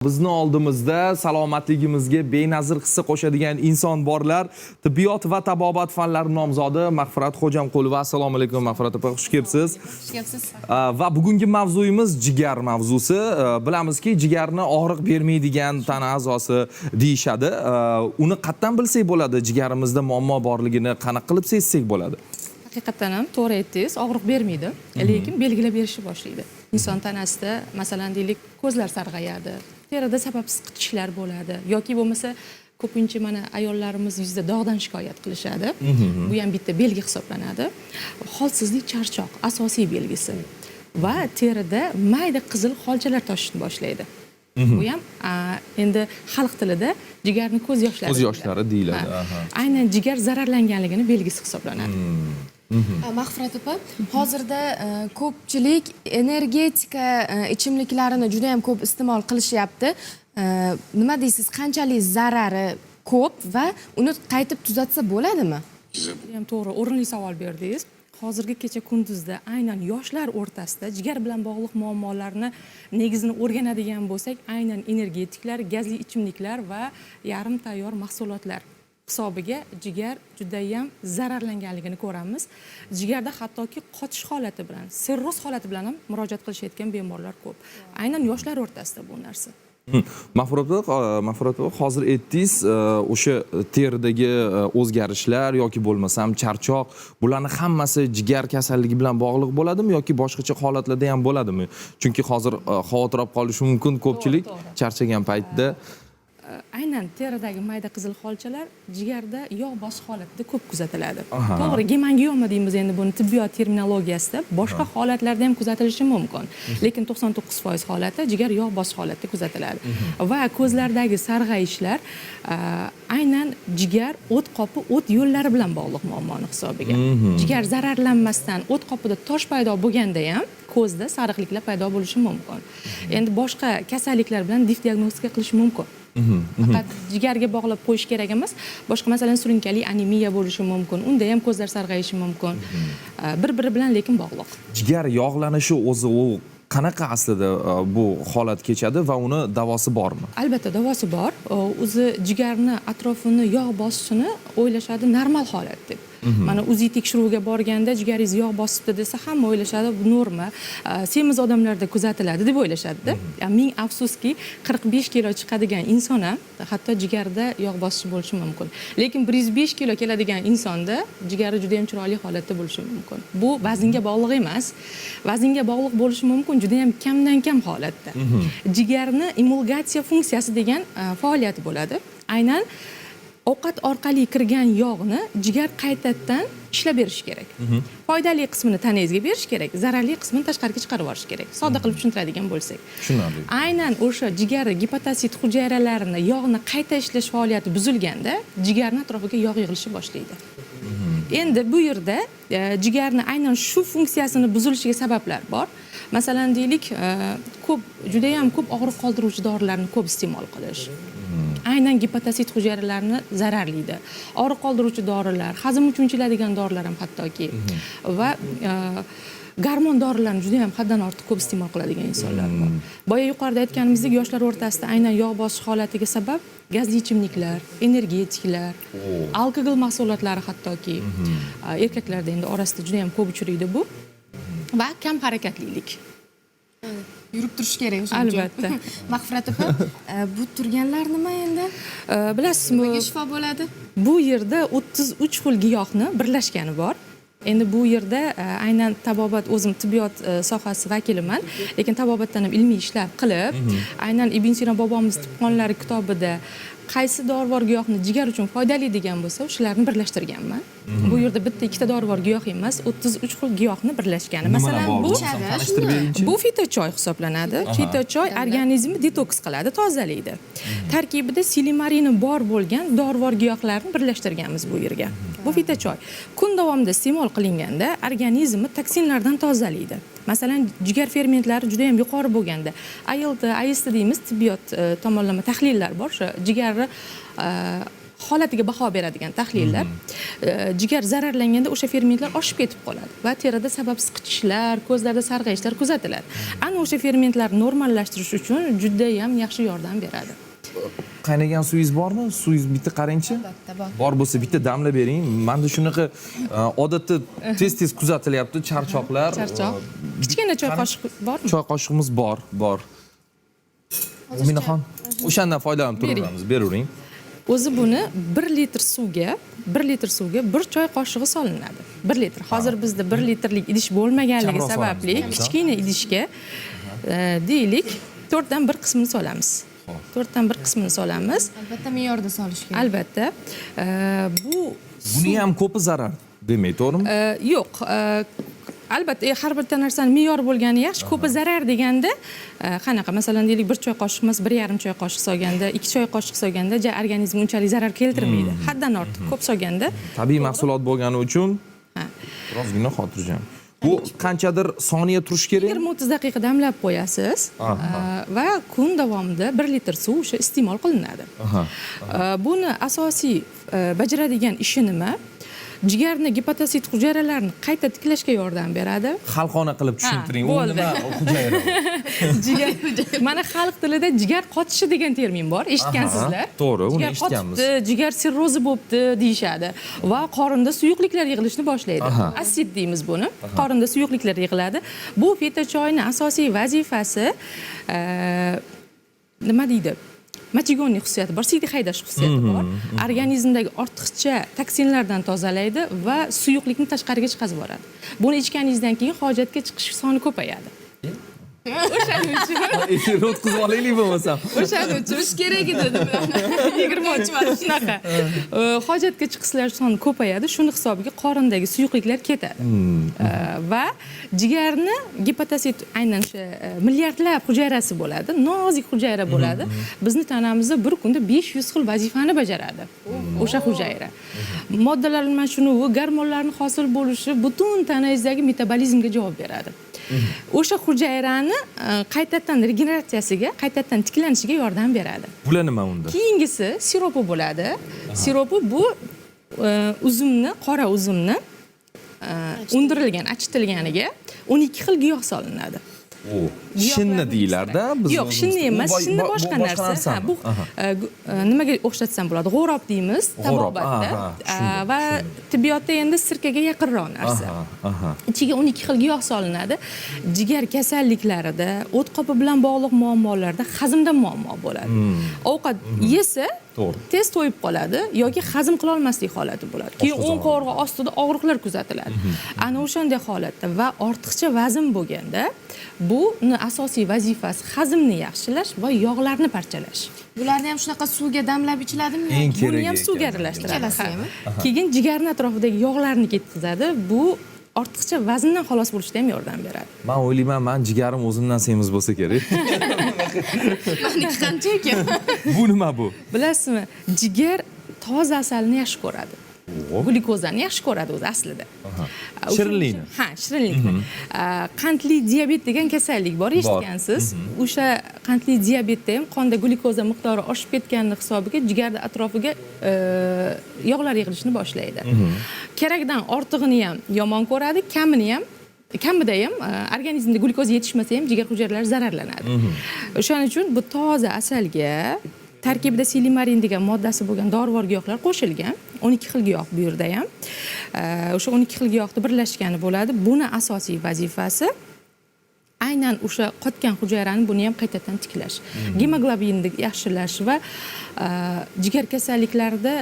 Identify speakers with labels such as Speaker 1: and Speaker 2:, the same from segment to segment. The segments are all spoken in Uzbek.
Speaker 1: Bizni oldimizda salomatligimizga benazir hissa qo'shadigan inson borlar. Tibbiyot va tabobat fanlari nomzodi Mag'firat Xo'jamqulova. Assalomu alaykum, Mag'firat opa, xush kelibsiz.
Speaker 2: Xush kelibsiz.
Speaker 1: Va bugungi mavzuyimiz jigar mavzusi. Bilamizki, jigarni og'riq bermaydigan tana a'zosi deyishadi. Uni qatdan bilsak bo'ladi, jigarimizda muammo borligini qanaqa qilib sezsak bo'ladi?
Speaker 2: Haqiqatdan ham to'g'ri aytdingiz, og'riq bermaydi, lekin belgilab berishni boshlaydi. Inson tanasida, masalan, deylik, ko'zlar sarg'ayadi, terida sababsiz qitishlar bo'ladi yoki bo'lmasa ko'pincha mana ayollarimiz yuzda dog'dan shikoyat qilishadi. Bu ham bitta belgi hisoblanadi. Holsizlik, charchoq asosiy belgisi va terida mayda qizil xolchalar toshishni boshlaydi. Bu ham endi xalq tilida jigarni ko'z yoshlari
Speaker 1: Ko'z yoshlari deyiladi,
Speaker 2: Ha.
Speaker 1: aha.
Speaker 2: Aynan jigar zararlanganligini belgisi hisoblanadi.
Speaker 3: Mag'firat opa, hozirda ko'pchilik energetika ichimliklarini juda yam ko'p iste'mol qilishyapti. Nima deysiz, qanchalik zarari ko'p va uni qaytib tuzatsa bo'ladimi?
Speaker 2: Bu ham to'g'ri, o'rinli savol berdingiz. Hozirgi kecha kunduzda aynan yoshlar o'rtasida jigar bilan bog'liq muammolarni negizini o'rganadigan bo'lsak, aynan energetiklar, gazli ichimliklar va yarim tayyor mahsulotlar hisobiga jigar judayam zararlanganligini ko'ramiz. Jigarda hattoki qotish holati bilan, sirroz holati bilan ham murojaat qilishayotgan bemorlar ko'p. Aynan yoshlar o'rtasida bu narsa.
Speaker 1: Mag'firat opa, hozir aytdingiz, o'sha teridagi o'zgarishlar yoki bo'lmasam charchoq, bularni hammasi jigar kasalligi bilan bog'liq bo'ladimi yoki boshqacha holatlarda ham bo'ladimi? Chunki hozir xavotir olib qolishi mumkin ko'pchilik charchagan paytda.
Speaker 2: Aynan teridagi mayda qizil xolchalar jigarda yog' bosish holatida ko'p kuzatiladi. To'g'ri, gemangioma deymiz endi buni tibbiyot terminologiyasida, boshqa holatlarda ham kuzatilishi mumkin. Lekin 99% holatda jigar yog' bosish holatida kuzatiladi. Va ko'zlardagi sarg'ayishlar aynan jigar o't qopi, o't yo'llari bilan bog'liq muammoni hisobiga. Jigar zararlanmasdan o't qopida tosh paydo bo'lganda ham ko'zda sariqliklar paydo bo'lishi mumkin. Endi boshqa kasalliklar bilan dif diagnostika qilish mumkin. Faqat jigarga bog'lab qo'yish kerak emas. Boshqa, masalan, surunkali anemiya bo'lishi mumkin. Unda ham ko'zlar sarg'ayishi mumkin. Bir-biri bilan lekin bog'liq.
Speaker 1: Jigar yog'lanishi o'zi u qanaqa aslida bu holat kechadi va uni davosi bormi?
Speaker 2: Albatta davosi bor. O'zi jigarni atrofini yog' bosishini o'ylashadi normal holat deb. Mana УЗИ tekshiruviga borganda jigaringiz yog' bosibdi desa, hamma o'ylashadi bu norma. Semiz odamlarda kuzatiladi deb o'ylashadi-da. Ming afsuski, 45 kilo chiqadigan inson ham hatto jigarda yog' bosishi bo'lishi mumkin. Lekin 105 kilo keladigan insonda jigari juda ham chiroyli holatda bo'lishi mumkin. Bu vaznga bog'liq emas. Vaznga bog'liq bo'lishi mumkin juda ham kamdan kam holatda. Jigarni emulgatsiya funksiyasi degan faoliyati bo'ladi. Aynan ovqat orqali kirgan yog'ni jigar qaytadan ishlab berishi kerak. Foydali qismini tanangizga berish kerak, zararli qismini tashqariga chiqarib yuborish kerak. Sodda qilib tushuntiradigan bo'lsak.
Speaker 1: Tushunarli.
Speaker 2: Aynan o'sha jigari gepatosit hujayralarini yog'ni qayta ishlash faoliyati buzilganda jigarni atrofiga yog' yig'ilishni boshlaydi. Endi bu yerda jigarni aynan shu funksiyasini buzilishiga sabablar bor. Masalan, deylik, ko'p, juda ham ko'p og'riq qoldiruvchi dorilarni ko'p iste'mol qilish. Aynan gepatosit hujayralarini zararlaydi. Og'riq qoldiruvchi dorilar, hazm uchun ichiladigan dorilar ham hattoki va gormon dorilarni juda ham haddan ortiq ko'p iste'mol qiladigan insonlar bor. Boya yuqorida aytganimizdek, yoshlar o'rtasida aynan yog' bosish holatiga sabab gazli ichimliklar, energetiklar, alkogol mahsulotlari hattoki erkaklarda endi orasida juda ham ko'p uchraydi bu va kam harakatlilik.
Speaker 3: Yurib turish kerak o'shaning uchun.
Speaker 2: Albatta.
Speaker 3: Mag'firat opa, bu turganlar nima endi?
Speaker 2: Bilasizmi,
Speaker 3: Nimaga shifo bo'ladi?
Speaker 2: bu yerda 33 xil giyohni birlashgani bor. Endi bu yerda aynan tabobat, o'zim tibbiyot sohasi vakiliman, lekin tabobatdan ham ilmiy ishlar qilib, aynan Ibn Sino bobomiz tibqonlari kitobida qaysi dorivor giyohni jigar uchun foydali degan bo'lsa, o'shalarni birlashtirganman. Bu yerda bitta ikkita dorivor giyoh emas, 33 xil giyohni birlashgani. Masalan,
Speaker 1: Nimalar bor?
Speaker 2: bu
Speaker 1: Bo'lmasam tanishtirib beringchi.
Speaker 2: Bu fitochoy hisoblanadi. Fitochoy organizmni detoks qiladi, tozalaydi. Tarkibida silimarini bor bo'lgan dorivor giyohlarni birlashtirganmiz bu yerga. Bu fitochoy kun davomida iste'mol qilinganda organizmni toksinlardan tozalaydi. Masalan, jigar fermentlari juda ham yuqori bo'lganda, ALT, AST deymiz, tibbiyot tomonlama tahlillar bor, o'sha jigarni holatiga baho beradigan tahlillar. Jigar zararlanganda o'sha fermentlar oshib ketib qoladi va terida sababsiz qichishlar, ko'zlarda sarg'ayishlar kuzatiladi. Ana o'sha fermentlarni normallashtirish uchun juda ham yaxshi yordam beradi.
Speaker 1: Qaynagan suvingiz bormi? Suvingiz bitta qarangchi.
Speaker 3: Albatta bor.
Speaker 1: Bor bo'lsa bitta damlab bering. Manda shunaqa odatda tez-tez kuzatilyapti charchoqlar.
Speaker 2: Charchoq. Kichkina choy qoshiq bormi?
Speaker 1: Choy qoshig'imiz bor, bor. Mo'minaxon, o'shandan foydalanib turaveramiz, beravering.
Speaker 2: O'zi buni 1 litr suvga, 1 litr suvga 1 choy qoshig'i solinadi. 1 litr. Hozir bizda 1 litrlik idish bo'lmaganligi
Speaker 1: Kamroq solamiz,
Speaker 2: sababli
Speaker 1: bo'lmasa.
Speaker 2: Kichkina idishga deylik 4dan 1 qismini solamiz. 4dan 1 qismini solamiz.
Speaker 3: Albatta me'yorda solish kerak.
Speaker 2: Albatta. Bu
Speaker 1: Buni ham ko'pi zarar demak, to'g'rimi?
Speaker 2: Yo'q. Albatta, har bitta narsani me'yor bo'lgani yaxshi. Ko'pi zarar deganda qanaqa? Masalan, deylik 1 choy qoshiq emas, 1,5 choy qoshiq solganda, 2 choy qoshiq solganda ja organizmga unchalik zarar keltirmaydi. Haddan ortiq ko'p solganda
Speaker 1: Tabiiy mahsulot bo'lgani uchun
Speaker 2: Ha.
Speaker 1: birozgina xotirjam. Bu qanchadir soniya turishi kerak?
Speaker 2: 20-30 daqiqa damlab qo'yasiz va kun davomida 1 litr suv o'sha iste'mol qilinadi. Buni asosiy bajaradigan ishi nima? Jigarni gepatosit hujayralarini qayta tiklashga yordam beradi.
Speaker 1: Xalqona qilib tushuntiring. U
Speaker 2: bo'ldi.
Speaker 1: nima hujayra?
Speaker 2: Jigar, mana xalq tilida jigar qotishi degan termin bor, eshitgansizlar.
Speaker 1: To'g'ri, uni
Speaker 2: Jigar
Speaker 1: eshitganmiz.
Speaker 2: qotibdi, jigar sirrozi bo'libdi deyishadi va qorinda suyuqliklar yig'ilishni boshlaydi. Asid deymiz buni. Qorinda suyuqliklar yig'iladi. Bu fitochoyning asosiy vazifasi nima deydi? Mochigonniy xususiyati bor, siydik haydash xususiyati bor. Organizmdagi ortiqcha toksinlardan tozalaydi va suyuqlikni tashqariga chiqarib yuboradi. Buni ichganingizdan keyin hojatga chiqish soni ko'payadi. O'shaning uchun
Speaker 1: Efirni o'tkazib olaylik bo'lmasam.
Speaker 2: O'shaning uchun
Speaker 3: Turish kerak edi bilan.
Speaker 2: 23 marta shunaqa. Hojatga chiqishlar soni ko'payadi, shuni hisobiga qorindagi suyuqliklar ketadi. Va jigarni gepatosit aynan o'sha milliardlab hujayrasi bo'ladi, nozik hujayra bo'ladi. Bizni tanamizda bir kunda 500 xil vazifani bajaradi. O'sha hujayra. Moddalar almashinuvi, gormonlarning hosil bo'lishi butun tanangizdagi metabolizmga javob beradi. O'sha hujayrani qaytadan regeneratsiyasiga, qaytadan tiklanishiga yordam beradi.
Speaker 1: Bular nima unda?
Speaker 2: Keyingisi siropi bo'ladi. Siropi bu uzumni, qora uzumni undirilgan, achitilganiga 12 xil giyoh solinadi.
Speaker 1: O, shinni deyiladi, biz
Speaker 2: Yo'q, shinni emas,
Speaker 1: Bu
Speaker 2: shinni
Speaker 1: bu
Speaker 2: boshqa narsa.
Speaker 1: narsami?
Speaker 2: Ha, bu nimaga o'xshatsam bo'ladi? G'o'rob deymiz,
Speaker 1: G'o'rob,
Speaker 2: tabobatda.
Speaker 1: Tushundim,
Speaker 2: Va tibbiyotda endi sirkaga yaqinroq narsa. Ichiga 12 xil giyoh solinadi. Jigar kasalliklarida, o't qopi bilan bog'liq muammolarda hazmda muammo bo'ladi. Ovqat yesa tez to'yib qoladi yoki hazm qila olmaslik holati bo'ladi. Keyin
Speaker 1: Oshqozon
Speaker 2: o'ng qovurg'a ostida og'riqlar kuzatiladi. Ana o'shanday holatda va ortiqcha vazn bo'lganda buni asosiy vazifasi hazmni yaxshilash va yog'larni parchalash.
Speaker 3: Bularni ham shunaqa suvga damlab ichiladimi?
Speaker 1: Eng
Speaker 2: Buni
Speaker 1: keragi
Speaker 2: ham suvga
Speaker 1: ekan.
Speaker 2: aralashtiradi.
Speaker 3: Ikkalasi
Speaker 2: Ha.
Speaker 3: hammi?
Speaker 2: Keyin jigarni atrofidagi yog'larni ketkazadi. Bu ortiqcha vazndan xalos bo'lishda ham yordam beradi.
Speaker 1: Men o'ylayman, men jigarim o'zimdan semiz bo'lsa kerak.
Speaker 3: Maniki qancha ekan?
Speaker 1: Bu nima bu?
Speaker 2: Bilasizmi, jigar toza asalni yaxshi ko'radi. Glyukozani yaxshi ko'radi o'zi aslida.
Speaker 1: Shirinlikni.
Speaker 2: Ha, shirinlikni. Qandli diabet degan kasallik bor, eshitgansiz. O'sha qandli diabetda ham qonda glyukoza miqdori oshib ketganini hisobiga jigarda atrofiga yog'lar yig'ilishni boshlaydi. Kerakdan ortig'ini ham yomon ko'radi, kamini ham, kamida ham organizmda glyukoza yetishmasa ham jigar hujayralari zararlanadi. O'shaning uchun bu toza asalga tarkibida silimarin degan moddasi bo'lgan dorivor giyohlar qo'shilgan. 12 xil giyoh bu yerda ham. O'sha 12 xil giyohni birlashgani bo'ladi. Buni asosiy vazifasi aynan o'sha qotgan hujayrani buni ham qaytadan tiklash, gemoglobinni yaxshilash va jigar kasalliklarida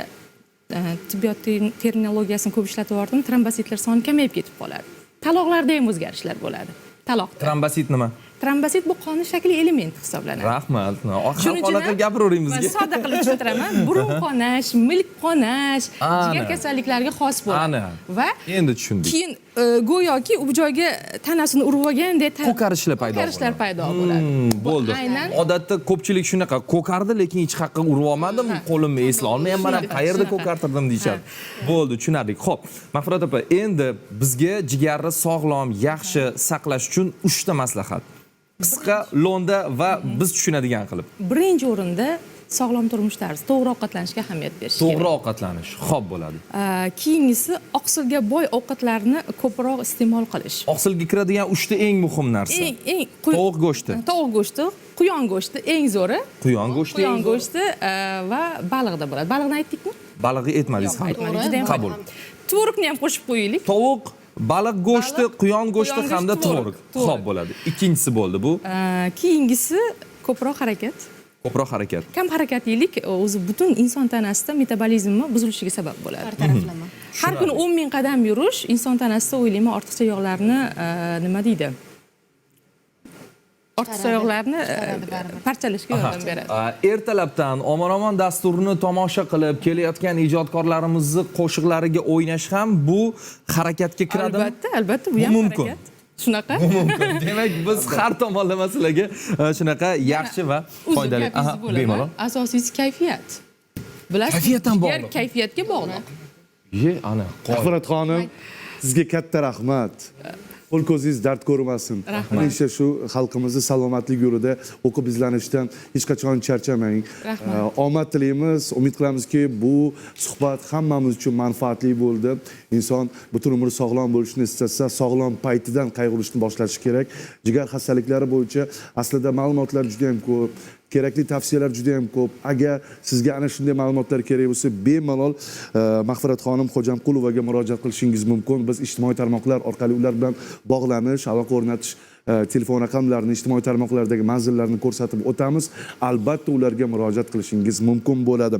Speaker 2: tibbiyot terminologiyasini ko'p ishlatib yubordim, trombositlar soni kamayib ketib qoladi. Taloqlarda ham o'zgarishlar bo'ladi. Taloqda.
Speaker 1: Trombosit nima?
Speaker 2: Trombosit bu qonni shakli elementi hisoblanadi.
Speaker 1: Rahmat.
Speaker 2: Shuning uchun
Speaker 1: Xalq
Speaker 2: ham
Speaker 1: gapiravering
Speaker 2: man
Speaker 1: bizga.
Speaker 2: sodda qilib tushuntiraman. Burun qonash, milk qonash,
Speaker 1: Ana.
Speaker 2: jigar kasalliklariga xos bo'ladi.
Speaker 1: Ana.
Speaker 2: Va
Speaker 1: Endi tushundik.
Speaker 2: keyin go'yoki u joyga tanasini urib olgandek
Speaker 1: Ko'karishlar paydo
Speaker 2: ko'karishlar
Speaker 1: bo'ladi.
Speaker 2: paydo bo'ladi. Bu
Speaker 1: Bo'ldi.
Speaker 2: Aynan
Speaker 1: Odatda ko'pchilik shunaqa ko'kardi, lekin hech qayerga urib olmadim, qo'limni esla olmayapman, ham
Speaker 2: Shunaqa,
Speaker 1: qayerda
Speaker 2: shunaqa.
Speaker 1: ko'kartirdim deyishadi. Bo'ldi, tushunarli. Xo'p, Mag'firat opa, endi bizga jigarni sog'lom, yaxshi saqlash uchun 3 ta maslahat. Qisqa, lo'nda va biz tushunadigan qilib.
Speaker 2: Birinchi o'rinda Sog'lom turmush tarzi, to'g'ri ovqatlanishga ahamiyat berish kerak.
Speaker 1: To'g'ri ovqatlanish, xo'p, bo'ladi.
Speaker 2: Keyingisi oqsilga boy ovqatlarni ko'proq iste'mol qilish.
Speaker 1: Oqsilga kiradigan uchta eng muhim narsa.
Speaker 2: Eng eng
Speaker 1: Tovuq go'shti.
Speaker 2: Tovuq go'shti, quyon go'shti eng zo'ri.
Speaker 1: Quyon go'shti
Speaker 2: Quyon
Speaker 1: eng zo'ri.
Speaker 2: go'shti va balig'da bo'ladi. Baliqni aytdikmi?
Speaker 1: Balig'i aytmadingiz
Speaker 2: Yo'q,
Speaker 1: hali.
Speaker 2: aytmadik. Judayam
Speaker 1: Qabul.
Speaker 2: Tvorogni ham qo'shib qo'yaylik.
Speaker 1: Tovuq, baliq go'shti,
Speaker 2: Baliq,
Speaker 1: quyon go'shti
Speaker 2: quyon
Speaker 1: hamda
Speaker 2: go'shti, tvorog.
Speaker 1: tvorog. Xo'p, bo'ladi. Ikkinchisi bo'ldi bu.
Speaker 2: Keyingisi ko'proq harakat.
Speaker 1: Ko'proq harakat.
Speaker 2: Kam harakatlilik o'zi butun inson tanasida metabolizmni buzilishiga sabab bo'ladi.
Speaker 3: Har taraflama.
Speaker 2: Har kuni 10 ming qadam yurish inson tanasida, o'ylayman, ortiqcha yog'larni nima deydi? Ortiqcha yog'larni
Speaker 3: Chiqaradi baribir.
Speaker 2: parchalashga yordam beradi.
Speaker 1: Ertalabdan Omon Omon dasturini tomosha qilib kelayotgan ijodkorlarimizni qo'shiqlariga o'ynash ham bu harakatga kiradimi?
Speaker 2: Albatta, albatta, bu
Speaker 1: Bu
Speaker 2: ham
Speaker 1: mumkin.
Speaker 2: harakat. Shunaqa.
Speaker 1: Bu mumkin. Demak, biz har tomonlama sizlarga shunaqa yaxshi va
Speaker 2: Uzr,
Speaker 1: foydali.
Speaker 2: gapingizni
Speaker 1: Aha,
Speaker 2: bo'laman.
Speaker 1: bemalol.
Speaker 2: Asosiysi kayfiyat. Bilasiz,
Speaker 1: Kayfiyat ham
Speaker 2: jigar
Speaker 1: bog'liq.
Speaker 2: Kayfiyatga bog'liq.
Speaker 1: Ye, ana. qoy.
Speaker 4: Mag'firat xonim, sizga katta rahmat. Qo'l ko'zingiz dard ko'rmasin.
Speaker 2: Rahmat.
Speaker 4: Hamisha shu xalqimizni salomatlik yo'lida o'qib izlanishdan hech qachon charchamang.
Speaker 2: Rahmat.
Speaker 4: Omad tilaymiz. Umid qilamizki, bu suhbat hammamiz uchun manfaatli bo'ldi. Inson butun umr sog'lom bo'lishni istasa, sog'lom paytidan qayg'urishni boshlashi kerak. Jigar xastaliklari bo'yicha aslida ma'lumotlar juda ham ko'p. Kerakli tavsiyalar juda ham ko'p. Agar sizga ana shunday ma'lumotlar kerak bo'lsa, bemalol Mag'firat xonim Xo'jamqulovaga murojaat qilishingiz mumkin. Biz ijtimoiy tarmoqlar orqali ular bilan bog'lanish, aloqa o'rnatish telefon raqamlarini, ijtimoiy tarmoqlardagi manzillarni ko'rsatib o'tamiz. Albatta ularga murojaat qilishingiz mumkin bo'ladi.